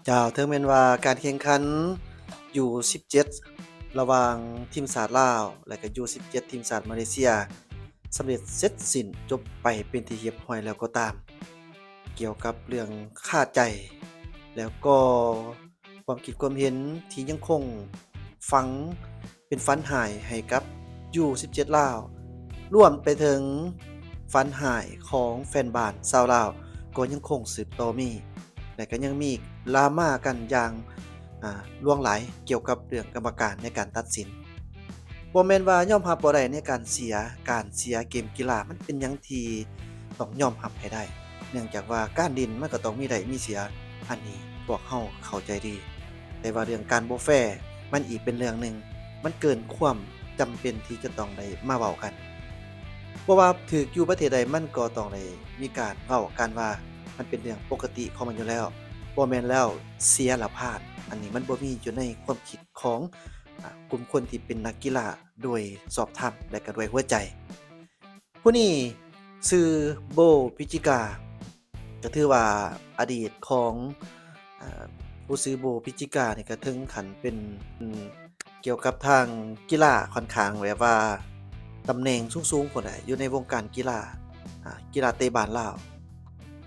ເຈົ້າ, ເຖິງແມ່ນວ່າການແຂ່ງຂັນຢູສິບເຈັດ ລະຫວ່າງທີມຊາດລາວ ແລະ ກໍຢູສິບເຈັດ ທີມຊາດມາເລເຊຍ ສຳເລັດເສັດສິ້ນຈົບໄປເປັນທີ່ຮຽບຮ້ອຍແລ້ວກໍຕາມ, ກ່ຽວກັບເລື່ອງຄາໃຈ ແລ້ວກໍຄວາມຄິດຄວາມເຫັນທີ່ຍັງຄົງຝັງເປັນຝັນຮ້າຍໃຫ້ກັບຢູສິບເຈັດລາວ, ລວມໄປເຖິງຝັນຮ້າຍຂອງແຟນບານຊາວລາວ ກໍຍັງຄົງສືບຕໍ່ມີ ແລະ ກໍຍັງມີດຣາມາກັນຢ່າງ ອ່າ ຫຼວງຫຼາຍກ່ຽວກັບເລື່ອງກຳມະການໃນການຕັດສິນ. ບໍ່ແມ່ນວ່າຍອມຮັບບໍ່ໄດ້ໃນການເສຍ, ການເສຍເກມກິລາມັນເປັນຫຍັງທີ່ຕ້ອງຍອມຮັບໃຫ້ໄດ້, ເນື່ອງຈາກວ່າການຫຼິ້ນມັນກໍຕ້ອງມີໄດ້ມີເສຍ, ອັນນີ້ພວກເຮົາເຂົ້າໃຈດີ. ແຕ່ວ່າເລື່ອງການບໍ່ແຟ ມັນອີກເປັນເລື່ອງໜຶ່ງ, ມັນເກີນຄວາມຈຳເປັນທີ່ຈະຕ້ອງໄດ້ມາເວົ້າກັນ. ບໍ່ວ່າຖືກຢູ່ປະເທດໃດ ມັນກໍຕ້ອງໄດ້ມີການເວົ້າກັນວ່າ ມັນເປັນເລື່ອງປົກກະຕິຂອງມັນຢູ່ແລ້ວ, ບໍ່ແມ່ນແລ້ວເສຍແລ້ວຜ່ານ. ອັນນີ້ມັນບໍ່ມີຢູ່ໃນຄວາມຄິດຂອງ ອາ ກຸ່ມຄົນທີ່ເປັນນັກກິລາໂດຍຊອບທຳ ແລະ ກໍດ້ວຍຫົວໃຈ. ຜູ້ນີ້ຊື່ ໂບ ພິຈິກາ ກໍຖືວ່າອະດີດຂອງ ອາ ຜູ້ຊື່ ໂບ ພິຈິກາ ນີ້ກໍເຖິງຂັ້ນເປັນ ອາ ກ່ຽວກັບທາງກິລາຂ້ອນຂ້າງແບບວ່າຕຳແໜ່ງສູງໆພຸ້ນແຫຼະ ຢູ່ໃນວົງການກິລາ ອາ ກິລາເຕະບານລາວ.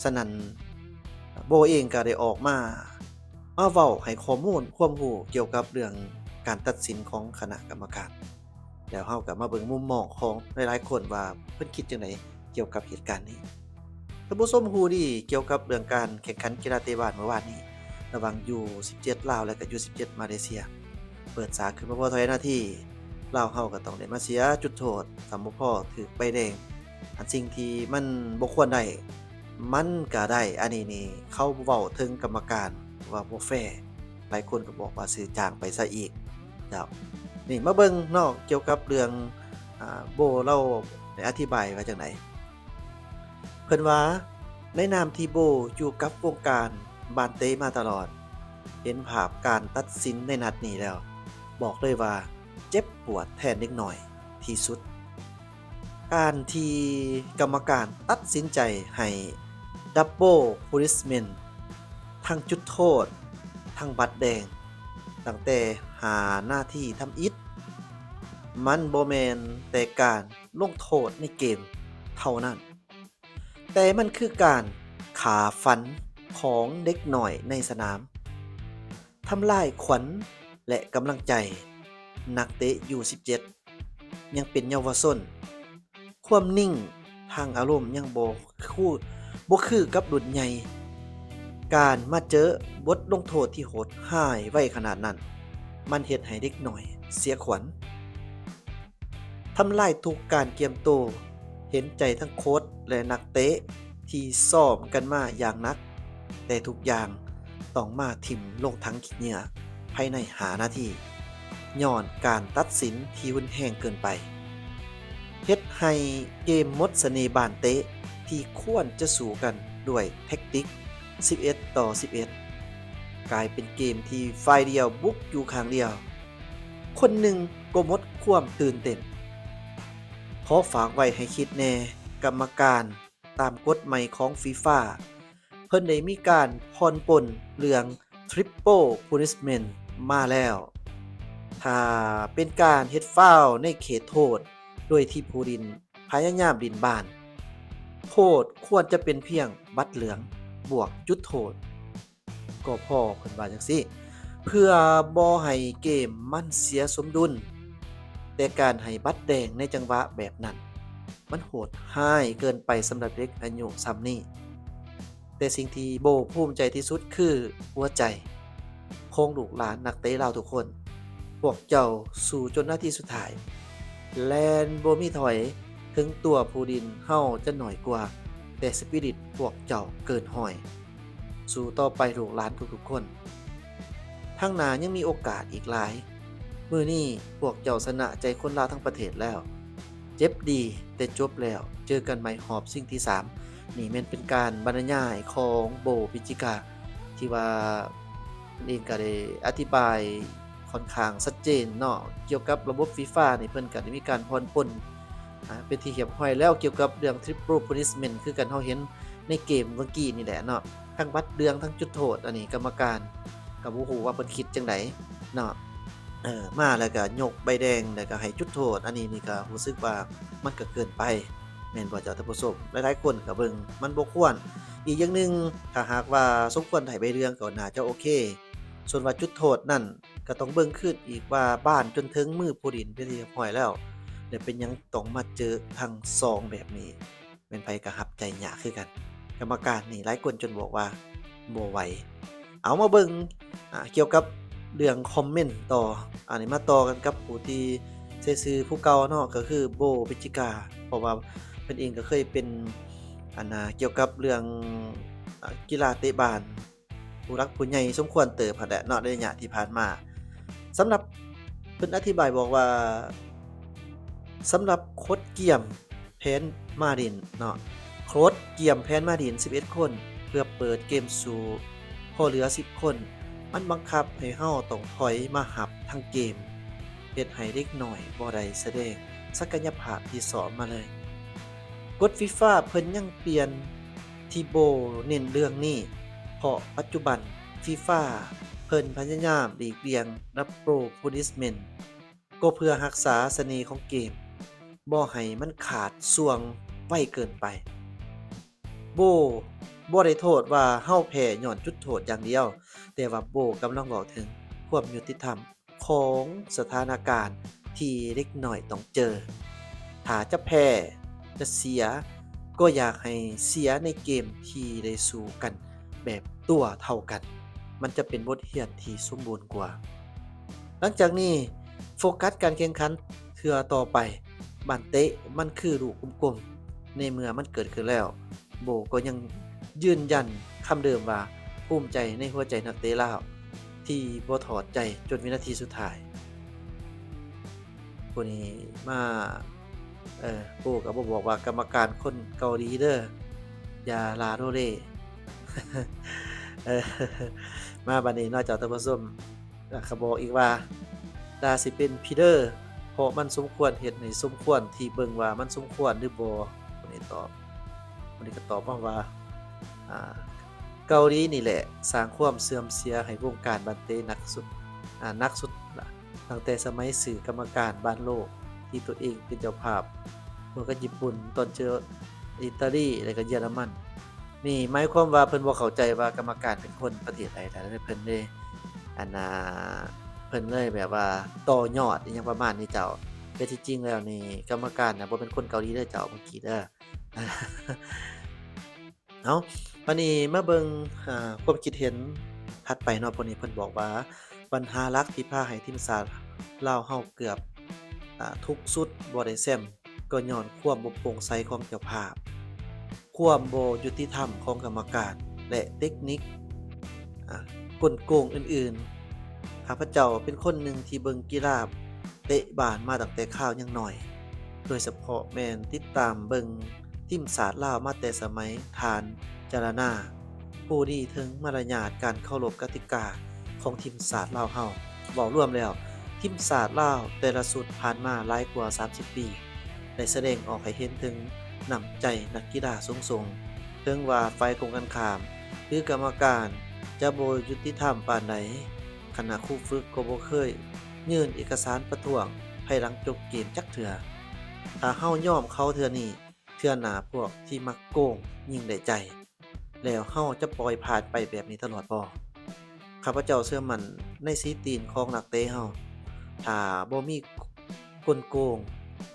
ສະນັ້ນ ໂບເອງກໍໄດ້ອອກມາ ມາເວົ້າໃຫ້ຂໍ້ມູນຄວາມຮູ້ກ່ຽວກັບເລື່ອງການຕັດສິນຂອງຄະນະກຳມະການ. ແລ້ວເຮົາກໍມາເບິ່ງມຸມມອງຂອງຫຼາຍໆຄົນວ່າເພິ່ນຄິດຈັ່ງໃດກ່ຽວກັບເຫດການນີ້. ທ່ານຜູ້ຊົມຮູ້ດີກ່ຽວກັບເລື່ອງການແຂ່ງຂັນກິລາເຕະບານເມື່ອວານນີ້ ລະຫວ່າງຢູສິບເຈັດລາວ ແລະ ກໍຢູສິບເຈັດມາເລເຊຍ. ເປີດສາຂຶ້ນມາບໍ່ເທົ່າໃດນາທີ ລາວເຮົາກໍຕ້ອງໄດ້ມາເສຍຈຸດໂທດ ຊ້ຳບໍ່ພໍຖືກໃບແດງ. ອັນສິ່ງທີ່ມັນບໍ່ຄວນໄດ້ ມັນກໍໄດ້. ອັນນີ້ນີ້ເຂົາເວົ້າເຖິງກຳມະການວ່າບໍ່ແຟ, ຫຼາຍຄົນກໍບອກວ່າຊື້ຈ້າງໄປຊະອີກ. ເຈົ້າ ນີ້ມາເບິ່ງເນາະ ກ່ຽວກັບເລື່ອງ ອາ ໂບລາວໄດ້ອະທິບາຍວ່າຈັ່ງໃດ. ເພິ່ນວ່າ ໃນນາມທີ່ໂບຢູ່ກັບວົງການບານເຕະມາຕະຫຼອດ, ເຫັນພາບການຕັດສິນໃນນັດນີ້ແລ້ວ ບອກເລີຍວ່າເຈັບປວດແທນເດັກນ້ອຍທີ່ສຸດ. ການທີ່ກຳມະການຕັດສິນໃຈໃຫ້ດັບເບິນ punishment ທັງຈຸດໂທດ ທັງບັດແດງ ຕັ້ງແຕ່ຫ້ານາທີທຳອິດ, ມັນບໍ່ແມ່ນແຕ່ການລົງໂທດໃນເກມເທົ່ານັ້ນ, ແຕ່ມັນຄືການຂ້າຝັນຂອງເດັກນ້ອຍໃນສະໜາມ, ທຳລາຍຂວັນ ແລະ ກຳລັງໃຈນັກເຕະຢູສິບເຈັດ ຍັງເປັນເຍົາວະຊົນ. ຄວາມນິ່ງທາງອາລົມຍັງບໍ່ຄື ບໍ່ຄືກັບລຸ້ນໃຫຍ່. ການມາເຈີບົດລົງໂທດທີ່ໂຫດຮ້າຍໄວຂະໜາດນັ້ນ, ມັນເຮັດໃຫ້ເດັກນ້ອຍເສຍຂວັນ. ທຳລາຍທຸກການກຽມໂຕ, ເຫັນໃຈທັງໂຄດ ແລະ ນັກເຕະທີ່ຊ້ອມກັນມາຢ່າງໜັກ, ແຕ່ທຸກຢ່າງຕ້ອງມາຖິ້ມລົງຖັງຂີ້ເຫຍື້ອພາຍໃນຫ້ານາທີ, ຍ້ອນການຕັດສິນທີ່ຮຸນແຮງເກີນໄປ, ເຮັດໃຫ້ເກມໝົດສະເໜ່ບານເຕະທີ່ຄວນຈະສູ້ກັນດ້ວຍແທັກຕິກສິບເອັດຕໍ່ສິບເອັດ ກາຍເປັນເກມທີ່ຝ່າຍດຽວບຸກຢູ່ຂ້າງດຽວ. ຄົນໜຶ່ງກໍໝົດຄວາມຕື່ນເຕັ້ນ. ຂໍຝາກໄວ້ໃຫ້ຄິດແດ່, ກຳມະການຕາມກົດໃໝ່ຂອງຟີຟາ ເພິ່ນໄດ້ມີການຜ່ອນປົນເລື່ອງ triple punishment ມາແລ້ວ. ຖ້າເປັນການເຮັດຟາວໃນເຂດໂທດ ໂດຍທີ່ຜູ້ຫຼິ້ນພະຍາຍາມຫຼິ້ນບານ, ໂທດຄວນຈະເປັນພຽງບັດເຫຼືອງບວກຈຸດໂທດ. ກໍພໍເພິ່ນວ່າຈັ່ງຊີ້ ເພື່ອບໍ່ໃຫ້ເກມມັນເສຍສົມດຸນ, ແຕ່ການໃຫ້ບັດແດງໃນຈັງຫວະແບບນັ້ນ ມັນໂຫດຮ້າຍເກີນໄປສຳລັບເດັກອາຍຸຊ່ຳນີ້. ແຕ່ສິ່ງທີ່ໂບພູມໃຈທີ່ສຸດຄືຫົວໃຈຂອງລູກຫຼານນັກເຕະລາວທຸກຄົນ. ພວກເຈົ້າສູ້ຈົນນາທີສຸດທ້າຍ, ແລ່ນບໍ່ມີຖອຍ, ເຖິງຕົວຜູ້ຫຼິ້ນເຮົາຈະໜ້ອຍກວ່າ, ແຕ່ສະປີລິດພວກເຈົ້າເກີນຮ້ອຍ. ສູ້ຕໍ່ໄປລູກຫຼານທຸກໆຄົນ. ທາງໜ້າຍັງມີໂອກາດອີກຫຼາຍ. ມື້ນີ້ພວກເຈົ້າຊະນະໃຈຄົນລາວທັງປະເທດແລ້ວ. ເຈັບດີແຕ່ຈົບແລ້ວ. ເຈີກັນໃໝ່ຮອບຊິງທີສາມ. ນີ້ແມ່ນເປັນການບັນຍາຍຂອງໂບ ພິຈິກາ ທີ່ວ່າເພິ່ນເອງກໍໄດ້ອະທິບາຍ ຂ້ອນຂ້າງຊັດເຈນເນາະ ກ່ຽວກັບລະບົບຟີຟານີ້ ເພິ່ນກໍໄດ້ມີການຜ່ອນປົນ ອາ ເປັນທີ່ຮຽບຮ້ອຍແລ້ວ ກ່ຽວກັບເລື່ອງ triple punishment ຄືກັນ ເຮົາເຫັນໃນເກມເມື່ອກີ້ນີ້ແຫຼະເນາະ. ທັງບັດເຫຼືອງ ທັງຈຸດໂທດ. ອັນນີ້ກຳມະການກໍບໍ່ຮູ້ວ່າເພິ່ນຄິດຈັ່ງໃດເນາະ. ເອີ ມາແລ້ວກໍຍົກໃບແດງ ແລ້ວກໍໃຫ້ຈຸດໂທດ. ອັນນີ້ນີ້ກໍຮູ້ສຶກວ່າມັນກໍເກີນໄປ ແມ່ນບໍ່ເຈົ້າທ່ານຜູ້ຊົມ? ຫຼາຍໆຄົນກໍເບິ່ງມັນບໍ່ຄວນ. ອີກຢ່າງໜຶ່ງ ຖ້າຫາກວ່າສົມຄວນໄດ້ໃບເຫຼືອງກໍໜ້າຈະໂອເຄ. ສ່ວນວ່າຈຸດໂທດນັ້ນ ກໍຕ້ອງເບິ່ງຄືນອີກວ່າບານຈົນເຖິງມືຜູ້ຫຼິ້ນເປັນທີ່ຮຽບຮ້ອຍແລ້ວ ແລ້ວເປັນຫຍັງຕ້ອງມາເຈີທັງສອງແບບນີ້? ແມ່ນໃຜກໍຮັບໃຈຍາກຄືກັນ. ກຳມະການນີ້ຫຼາຍຄົນຈົນບອກວ່າບໍ່ໄຫວ. ເອົາມາເບິ່ງ ອາ ກ່ຽວກັບເລື່ອງຄອມເມັນຕໍ່. ອັນນີ້ມາຕໍ່ກັນກັບຜູ້ທີ່ໃຊ້ຊື່ຜູ້ເກົ່າເນາະ ກໍຄືໂບ ເບຈິກາ ເພາະວ່າເພິ່ນເອງກໍເຄີຍເປັນ ອັນນ່າ ກ່ຽວກັບເລື່ອງ ອາ ກິລາເຕະບານ ຜູ້ຫຼັກຜູ້ໃຫຍ່ສົມຄວນເຕີບຫັ້ນແຫຼະເນາະ ໃນໄລຍະທີ່ຜ່ານມາ. ສຳລັບ ເພິ່ນອະທິບາຍບອກວ່າ ສຳລັບໂຄດກຽມແຜນມາຫຼິ້ນເນາະ ໂຄດກຽມແຜນມາຫຼິ້ນສິບເອັດຄົນ ເພື່ອເປີດເກມສູ້ ພໍເຫຼືອສິບຄົນ ມັນບັງຄັບໃຫ້ເຮົາຕ້ອງຖອຍມາຮັບທັງເກມ ເຮັດໃຫ້ເດັກນ້ອຍບໍ່ໄດ້ສະແດງສັກກະຍະພາບທີ່ຊ້ອມມາເລີຍ. ກົດຟີຟາເພິ່ນຍັງປ່ຽນ ທີ່ໂບເນັ້ນເລື່ອງນີ້ ເພາະປັດຈຸບັນຟີຟາເພິ່ນພະຍາຍາມຫຼີກລ່ຽງດັບເບິນພຸນິດເມັນ ກໍເພື່ອຮັກສາສະເໜ່ຂອງເກມ ບໍ່ໃຫ້ມັນຂາດຊ່ວງໄວເກີນໄປ. ໂບບໍ່ໄດ້ໂທດວ່າເຮົາແພ້ຍ້ອນຈຸດໂທດຢ່າງດຽວ, ແຕ່ວ່າໂບກຳລັງເວົ້າເຖິງຄວາມຍຸຕິທຳ ຂອງສະຖານະການທີ່ເດັກນ້ອຍຕ້ອງເຈີ. ຖ້າຈະແພ້ຈະເສຍ ກໍຢາກໃຫ້ເສຍໃນເກມທີ່ໄດ້ສູ້ກັນແບບຕົວເທົ່າກັນ, ມັນຈະເປັນບົດຮຽນທີ່ສົມບູນກວ່າ. ຫຼັງຈາກນີ້ໂຟກັສການແຂ່ງຂັນເທື່ອຕໍ່ໄປ. ບານເຕະມັນຄືລູກກົມໆ, ໃນເມື່ອມັນເກີດຂຶ້ນແລ້ວ ໂບກໍຍັງຢືນຢັນຄຳເດີມວ່າ ພູມໃຈໃນຫົວໃຈນັກເຕະລາວທີ່ບໍ່ຖອດໃຈຈົນວິນາທີສຸດທ້າຍ. ຜູ້ນີ້ມາ ເອີ ໂບກໍບໍ່ບອກວ່າກຳມະການຄົນເກົາຫຼີເດີ ຢ່າລາໂລເລ. ເອີ ມາບາດນີ້ເນາະ ເຈົ້າທ່ານຜູ້ຊົມ ແລ້ວກໍບອກອີກວ່າ ຖ້າຊິເປັນພີເດີ ເພາະມັນສົມຄວນເຮັດໃຫ້ສົມຄວນທີ່ເບິ່ງວ່າມັນສົມຄວນຫຼືບໍ່. ຄົນນີ້ຕອບ ຄົນນີ້ກໍຕອບມາວ່າ ອ່າ ເກົາຫຼີນີ້ແຫຼະສ້າງຄວາມເສື່ອມເສຍໃຫ້ວົງການບານເຕະໜັກສຸດ ອ່າ ໜັກສຸດລະ ຕັ້ງແຕ່ສະໄໝຊື່ກຳມະການບານໂລກທີ່ຕົວເອງເປັນເຈົ້າພາບ ຮ່ວມກັບຍີ່ປຸ່ນ ຕອນເຈີອີຕາລີ ແລ້ວກໍເຢຍລະມັນ. ນີ້ໝາຍຄວາມວ່າເພິ່ນບໍ່ເຂົ້າໃຈວ່າກຳມະການເປັນຄົນປະເທດໃດ ແລ້ວເພິ່ນເລີຍ ອັນນ່າ ເພິ່ນເລີຍແບບວ່າຕໍ່ຍອດອີ່ຫຍັງປະມານນີ້ເຈົ້າ. ແຕ່ທີ່ຈິງແລ້ວນີ້ກຳມະການນະບໍ່ແມ່ນຄົນເກົາຫຼີເດີເຈົ້າ ເມື່ອກີ້ເດີ. ເອົາ ບາດນີ້ມາເບິ່ງ ອາ ຄວາມຄິດເຫັນຖັດໄປເນາະ. ພວກນີ້ເພິ່ນບອກວ່າ ບັນຫາຫຼັກທີ່ພາໃຫ້ທີມຊາດລາວເຮົາເກືອບ ອາ ທຸກຊຸດບໍ່ໄດ້ແຊ້ມ ກໍຍ້ອນຄວາມບໍ່ໂປ່ງໃສຂອງເຈົ້າພາບ, ຄວາມບໍ່ຍຸຕິທຳຂອງກຳມະການ ແລະ ເຕັກນິກ ອາ ກົນໂກງອື່ນໆ. ຂ້າພະເຈົ້າເປັນຄົນໜຶ່ງທີ່ເບິ່ງກິລາເຕະບານມາຕັ້ງແຕ່ຄາວຍັງນ້ອຍ, ໂດຍສະເພາະແມ່ນຕິດຕາມເບິ່ງທີມຊາດລາວມາແຕ່ສະໄໝທ່ານ ຈາລະນາ ຜູ້ດີເຖິງມາລະຍາດການເຄົາລົບກະຕິກາຂອງທີມຊາດລາວເຮົາ. ເວົ້າລວມແລ້ວ, ທີມຊາດລາວແຕ່ລະຊຸດຜ່ານມາຫຼາຍກວ່າສາມສິບປີ ໄດ້ສະແດງອອກໃຫ້ເຫັນເຖິງນ້ຳໃຈນັກກິລາສູງສົ່ງ, ເຖິງວ່າຝ່າຍກົງກັນຂ້າມ ຫຼື ກຳມະການຈະບໍ່ຍຸຕິທຳປານໃດ, ຄະນະຄູຝຶກກໍບໍ່ເຄີຍຍື່ນເອກະສານປະທ້ວງພາຍຫຼັງຈົບເກມຈັກເທື່ອ. ຖ້າເຮົາຍອມເຂົາເທື່ອນີ້, ເທື່ອໜ້າພວກທີ່ມັກໂກງຍິ່ງໄດ້ໃຈ, ແລ້ວເຮົາຈະປ່ອຍຜ່ານໄປແບບນີ້ຕະຫຼອດບໍ່? ຂ້າພະເຈົ້າເຊື່ອໝັ້ນໃນສີຕີນຂອງນັກເຕະເຮົາ. ຖ້າບໍ່ມີກົນໂກງ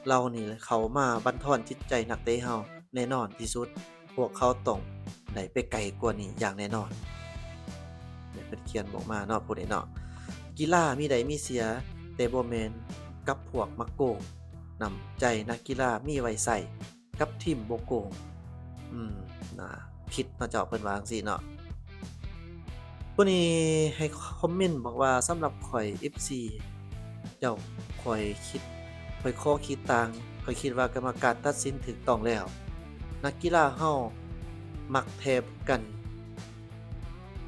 ເຫຼົ່ານີ້ເຂົ້າມາບັນທອນຈິດໃຈນັກເຕະເຮົາ, ແນ່ນອນທີ່ສຸດ ພວກເຂົາຕ້ອງໄດ້ໄປໄກກວ່ານີ້ຢ່າງແນ່ນອນ. ເພິ່ນຂຽນບອກມາເນາະ ຜູ້ໃດເນາະ. ກິລາມີໄດ້ມີເສຍ, ແຕ່ບໍ່ແມ່ນກັບພວກມັກໂກງ. ນ້ຳໃຈນັກກິລາມີໄວ້ໃຊ້ ກັບທີມບໍ່ໂກງ. ອືມ ໜ້າຄິດເນາະເຈົ້າ, ເພິ່ນວ່າຈັ່ງຊີ້ເນາະ. ຜູ້ນີ້ໃຫ້ຄອມເມັນບອກວ່າ ສຳລັບຂ້ອຍ ເອັຟຊີ ເຈົ້າ, ຂ້ອຍຄິດ, ຂ້ອຍຂໍຄິດຕ່າງ. ຂ້ອຍຄິດວ່າກຳມະການຕັດສິນຖືກຕ້ອງແລ້ວ. ນັກກິລາເຮົາມັກແຖມກັນ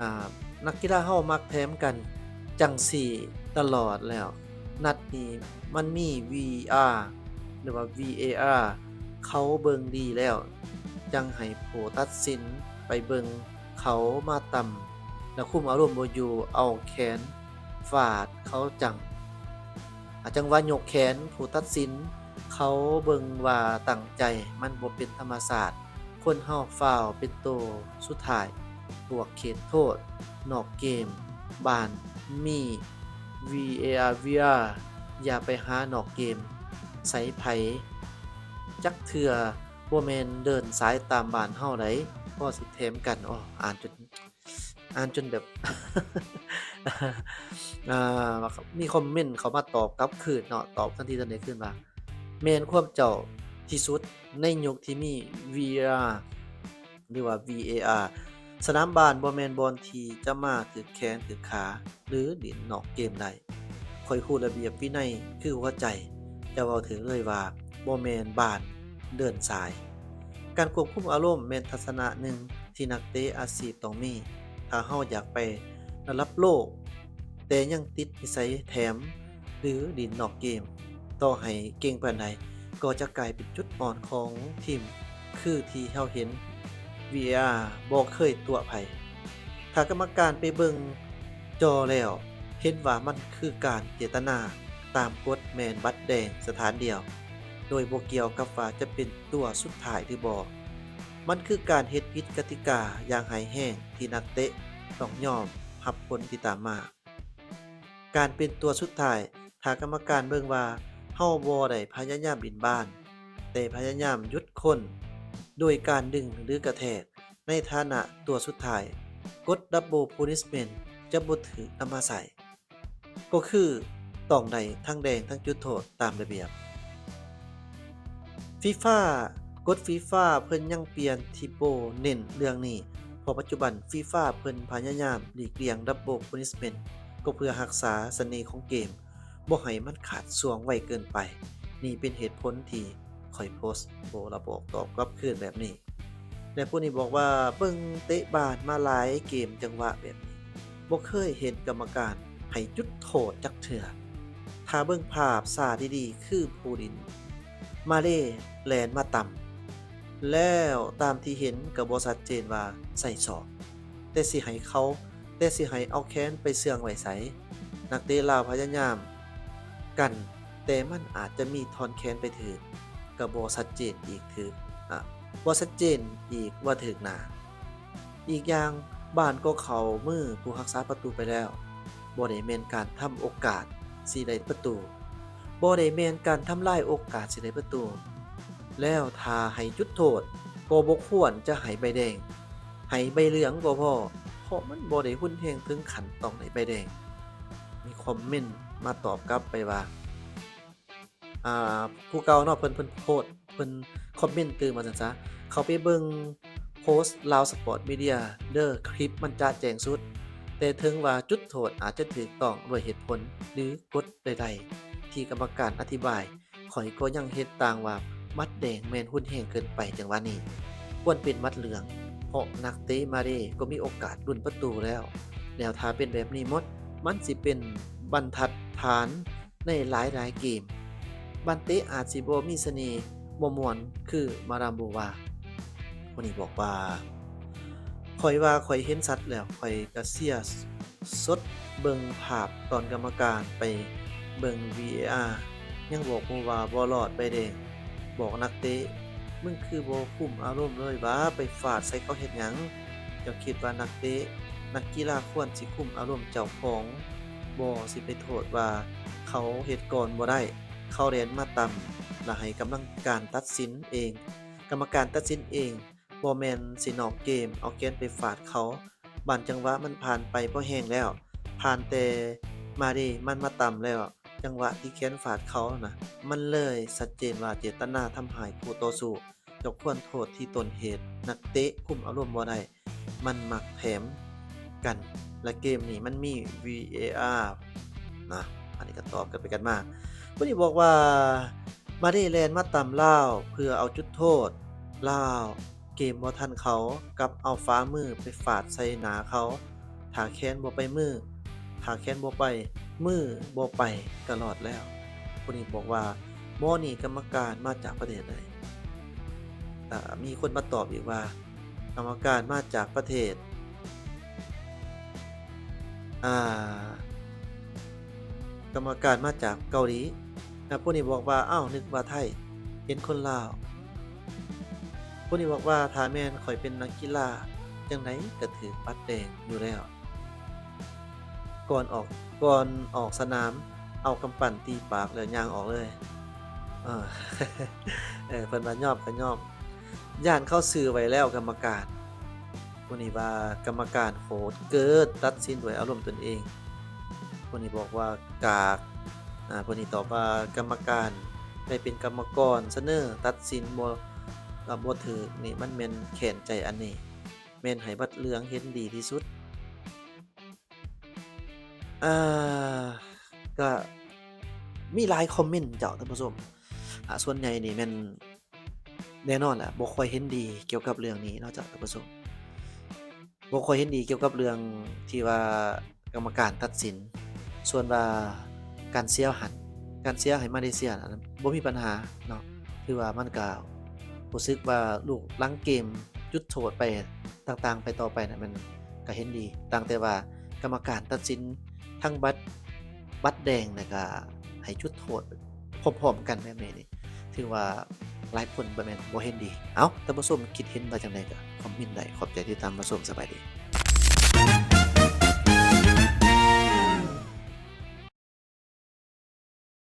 ອ່າ ນັກກິລາເຮົາມັກແຖມກັນຈັ່ງຊີ້ຕະຫຼອດແລ້ວ. ນັດນີ້ມັນມີ ວີອາ ຫຼືວ່າ ວີເອອາ ເຂົາເບິ່ງດີແລ້ວ ຈັ່ງໃຫ້ຜູ້ຕັດສິນໄປເບິ່ງ ເຂົາມາຕຳ ແລ້ວຄຸມອາລົມບໍ່ຢູ່ ເອົາແຂນຟາດເຂົາຈັ່ງ ອາ ຈັ່ງວ່າຍົກແຂນຜູ້ຕັດສິນ ເຂົາເບິ່ງວ່າຕັ້ງໃຈ ມັນບໍ່ເປັນທຳມະຊາດ. ຄົນເຮົາຟາວເປັນໂຕສຸດທ້າຍ. ພວກເຂດໂທດນອກເກມ ບ້ານມີ VAR ຢາກໄປຫານອກເກມໃສ່ໃຜຈັກເທື່ອ ບໍ່ແມ່ນເດີນສາຍຕາມບ້ານເຮົາໃດ ພໍຊິແຖມກັນ. ໂອ້ ອ່ານຈົນ ອ່ານຈົນແບບ ອ່າ ມີຄອມເມັນເຂົ້າມາຕອບກັບຄືນເນາະ ຕອບທັນທີທັນໃດຄືນວ່າ ແມ່ນຄວາມເຈົ້າທີ່ສຸດໃນຍຸກທີ່ມີ VR ຫຼືວ່າ VAR. ສະໜາມບ້ານບໍ່ແມ່ນບ່ອນທີ່ຈະມາຖືກແຂນຖືກຂາ ຫຼືຫຼິ້ນນອກເກມໄດ້. ຂ້ອຍຮູ້ລະບຽບວິໄນຄືຫົວໃຈ, ຈະເວົ້າເຖິງເລີຍວ່າບໍ່ແມ່ນບ້ານເດີນສາຍ. ການຄວບຄຸມອາລົມແມ່ນທັດສະນະໜຶ່ງທີ່ນັກເຕະອາຊີບຕ້ອງມີ. ຖ້າເຮົາຢາກໄປລະດັບໂລກ ແຕ່ຍັງຕິດນິໄສແຖມ ຫຼືຫຼິ້ນນອກເກມ, ຕໍ່ໃຫ້ເກັ່ງປານໃດ ກໍຈະກາຍເປັນຈຸດອ່ອນຂອງທີມ ຄືທີ່ເຮົາເຫັນ VAR ບໍ່ເຄີຍຕົວະໃຜ. ຖ້າກຳມະການໄປເບິ່ງຈໍແລ້ວ ເຫັນວ່າມັນຄືການເຈດຕະນາ, ຕາມກົດແມ່ນບັດແດງສະຖານດຽວ ໂດຍບໍ່ກ່ຽວກັບວ່າຈະເປັນຕົວສຸດທ້າຍຫຼືບໍ່. ມັນຄືການເຮັດຜິດກະຕິກາຢ່າງຮ້າຍແຮງ ທີ່ນັກເຕະຕ້ອງຍອມຮັບຜົນທີ່ຕາມມາ. ການເປັນຕົວສຸດທ້າຍ, ຖ້າກຳມະການເບິ່ງວ່າເຮົາບໍ່ໄດ້ພະຍາຍາມຫຼິ້ນບານ, ແຕ່ພະຍາຍາມຢຸດຄົນໂດຍການດຶງ ຫຼື ກະແທກ, ໃນຖານະຕົວສຸດທ້າຍ, ກົດ Double Punishment ຈະບໍ່ຖືກນຳມາໃຊ້, ກໍຄືຕ້ອງໄດ້ທັງແດງທັງຈຸດໂທດຕາມລະບຽບ. ຟີຟາ, ກົດຟີຟາເພິ່ນຍັງປ່ຽນທີ່ບໍ່ເນັ້ນເລື່ອງນີ້, ເພາະປັດຈຸບັນຟີຟາເພິ່ນພະຍາຍາມຫຼີກລ່ຽງ Double Punishment ກໍເພື່ອຮັກສາສະເໜ່ຂອງເກມ ບໍ່ໃຫ້ມັນຂາດຊ່ວງໄວເກີນໄປ. ນີ້ເປັນເຫດຜົນທີ່ຂ້ອຍໂພສໂອ້ລະບອກຕອບກັບຄືນແບບນີ້. ແລະ ຜູ້ນີ້ບອກວ່າເບິ່ງເຕະບານມາຫຼາຍເກມຈັງຫວະແບບນີ້ ບໍ່ເຄີຍເຫັນກຳມະການໃຫ້ຈຸດໂທດຈັກເທື່ອ. ຖ້າເບິ່ງພາບຊ້າດີໆ ຄືຜູ້ຫຼິ້ນມາເລແລ່ນມາຕຳ ແລ້ວຕາມທີ່ເຫັນກໍບໍ່ຊັດເຈນວ່າໃສ່ສອກ ແຕ່ຊິໃຫ້ເຂົາ ແຕ່ຊິໃຫ້ເອົາແຂນໄປເຊື່ອງໄວ້ໃສ? ນັກເຕະລາວພະຍາຍາມກັນ ແຕ່ມັນອາດຈະມີທ່ອນແຂນໄປຖືກ ກໍບໍ່ຊັດເຈນອີກຖືກ ອາ ບໍ່ຊັດເຈນອີກວ່າຖືກໜ້າ. ອີກຢ່າງ ບານກໍເຂົ້າມືຜູ້ຮັກສາປະຕູໄປແລ້ວ, ບໍ່ໄດ້ແມ່ນການທຳໂອກາດຊິໄດ້ປະຕູ, ບໍ່ໄດ້ແມ່ນການທຳລາຍໂອກາດຊິໄດ້ປະຕູ. ແລ້ວຖ້າໃຫ້ຈຸດໂທດ ກໍບໍ່ຄວນຈະໃຫ້ໃບແດງ, ໃຫ້ໃບເຫຼືອງກໍພໍ, ເພາະມັນບໍ່ໄດ້ຮຸນແຮງເຖິງຂັ້ນຕ້ອງໄດ້ໃບແດງ. ມີຄອມເມັນມາຕອບກັບໄປວ່າ ອ່າ ຜູ້ເກົ່າເນາະ ເພິ່ນ ເພິ່ນໂພສ ເພິ່ນຄອມເມັນຕື່ມວ່າຊັ້ນຊະ. ເຂົ້າໄປເບິ່ງໂພສລາວສະປອດມີເດຍເດີ ຄລິບມັນຈະແຈ້ງສຸດ, ແຕ່ເຖິງວ່າຈຸດໂທດອາດຈະຖືກຕ້ອງດ້ວຍເຫດຜົນ ຫຼື ກົດໃດໆ ທີ່ກຳມະການອະທິບາຍ, ຂ້ອຍກໍຍັງເຫັນຕ່າງວ່າບັດແດງແມ່ນຮຸນແຮງເກີນໄປ. ຈັງຫວະນີ້ຄວນເປັນບັດເຫຼືອງ, ເພາະນັກເຕະມາເລກໍມີໂອກາດລຸ້ນປະຕູແລ້ວ. ແລ້ວຖ້າເປັນແບບນີ້ໝົດ, ມັນຊິເປັນບັນທັດຖານ ໃນຫຼາຍໆເກມ, ບານເຕະອາດຊິບໍ່ມີສະເໜ່ ບໍ່ມ່ວນຄືມາດາມໂບວາ. ຜູ້ນີ້ບອກວ່າ ຂ້ອຍວ່າຂ້ອຍເຫັນຊັດແລ້ວ, ຂ້ອຍກະເຊຍສົດເບິ່ງພາບຕອນກຳມະການໄປເບິ່ງ VAR ຍັງບອກໂບວາບໍ່ລອດໃບແດງ. ບອກນັກເຕະ ມຶງຄືບໍ່ຄຸມອາລົມເລີຍຫວາ? ໄປຟາດໃສ່ເຂົາເຮັດຫຍັງ? ເຈົ້າຄິດວ່ານັກເຕະ ນັກກິລາຄວນຊິຄຸມອາລົມເຈົ້າຂອງບໍ່? ຊິໄປໂທດວ່າເຂົາເຮັດກ່ອນບໍ່ໄດ້, ເຂົາແລ່ນມາຕຳ ແລະ ໃຫ້ກຳລັງການຕັດສິນເອງ, ກຳມະການຕັດສິນເອງ, ບໍ່ແມ່ນຊິນອກເກມ ເອົາແຂນໄປຟາດເຂົາ. ບາງຈັງຫວະມັນຜ່ານໄປພໍແຮງແລ້ວ, ຜ່ານແຕ່ມາເດ ມັນມາຕຳແລ້ວ. ຈັງຫວະທີ່ແຂນຟາດເຂົານະ ມັນເລີຍຊັດເຈນວ່າເຈດຕະນາທຳຮ້າຍຄູ່ຕໍ່ສູ້. ເຈົ້າຄວນໂທດທີ່ຕົ້ນເຫດ, ນັກເຕະຄຸມອາລົມບໍ່ໄດ້, ມັນມັກແຖມກັນ ແລະ ເກມນີ້ມັນມີ VAR ນະ. ອັນນີ້ກໍຕອບກັນໄປກັນມາ. ຜູ້ນີ້ບອກວ່າ ມາເດແລ່ນມາຕຳລາວເພື່ອເອົາຈຸດໂທດ, ລາວເກມບໍ່ທັນເຂົາ, ກັບເອົາຝ່າມືໄປຟາດໃສ່ໜ້າເຂົາ. ຖ້າແຂນບໍ່ໄປມື, ຖ້າແຂນບໍ່ໄປ, ມືບໍ່ໄປ ກໍລອດແລ້ວ. ຜູ້ນີ້ບອກວ່າ ໝໍນີ້ກຳມະການມາຈາກປະເທດໃດ? ກໍມີຄົນມາຕອບອີກວ່າ ກຳມະການມາຈາກປະເທດ ອ່າ ກຳມະການມາຈາກເກົາຫຼີ. ອ່າ ຜູ້ນີ້ບອກວ່າ ອ້າວ ນຶກວ່າໄທ ເຫັນຄົນລາວ. ຜູ້ນີ້ບອກວ່າ ຖ້າແມ່ນຂ້ອຍເປັນນັກກິລາ ຈັ່ງໃດກໍຖືກບັດແດງຢູ່ແລ້ວ. ກ່ອນອອກ ກ່ອນອອກສະໜາມ ເອົາກຳປັ້ນຕີປາກແລ້ວຍ່າງອອກເລີຍ. ເອີ ເອີ ເພິ່ນວ່າຍອມກໍຍອມ ຢ້ານເຂົາຊື້ໄວ້ແລ້ວກຳມະການ. ຜູ້ນີ້ວ່າກຳມະການໂຫດເກີນ ຕັດສິນດ້ວຍອາລົມຕົນເອງ. ຜູ້ນີ້ບອກວ່າກາກ. ອາ ຜູ້ນີ້ຕອບວ່າກຳມະການໄດ້ເປັນກຳມະກອນສະເໜີຕັດສິນບໍ່ ບໍ່ຖືກນີ້ ມັນແມ່ນແຄ້ນໃຈອັນນີ້ ແມ່ນໃຫ້ບັດເຫຼືອງເຫັນດີທີ່ສຸດ. ເອີ ກະມີຫຼາຍຄອມເມັນເຈົ້າທ່ານຜູ້ຊົມ. ອາ ສ່ວນໃຫຍ່ນີ້ແມ່ນ ແນ່ນອນແຫຼະ ບໍ່ຄ່ອຍເຫັນດີກ່ຽວກັບເລື່ອງນີ້ເນາະເຈົ້າທ່ານຜູ້ຊົມ. ບໍ່ຄ່ອຍເຫັນດີກ່ຽວກັບເລື່ອງທີ່ວ່າກຳມະການຕັດສິນ. ສ່ວນວ່າການເຊຍຫັ້ນ ການເຊຍໃຫ້ມາເລເຊຍນັ້ນ ບໍ່ມີບັນຫາເນາະ. ຖືວ່າມັນກະ ຮູ້ສຶກວ່າລູກຫຼັງເກມ ຈຸດໂທດໄປຕ່າງໆ ໄປຕໍ່ໄປນະ ມັນກະເຫັນດີ. ຕ່າງແຕ່ວ່າກຳມະການຕັດສິນທັງບັດ ບັດແດງ ແລ້ວກະໃຫ້ຈຸດໂທດພ້ອມໆ ກັນແບບນີ້ນີ້ ຖືວ່າຫຼາຍຄົນບໍ່ແມ່ນບໍ່ເຫັນດີ. ເອົ້າ ທ່ານຜູ້ຊົມຄິດເຫັນວ່າຈັ່ງໃດກະຄອມເມັນໄດ້. ຂອບໃຈທີ່ຕາມມາຊົມ. ສະບາຍດີ.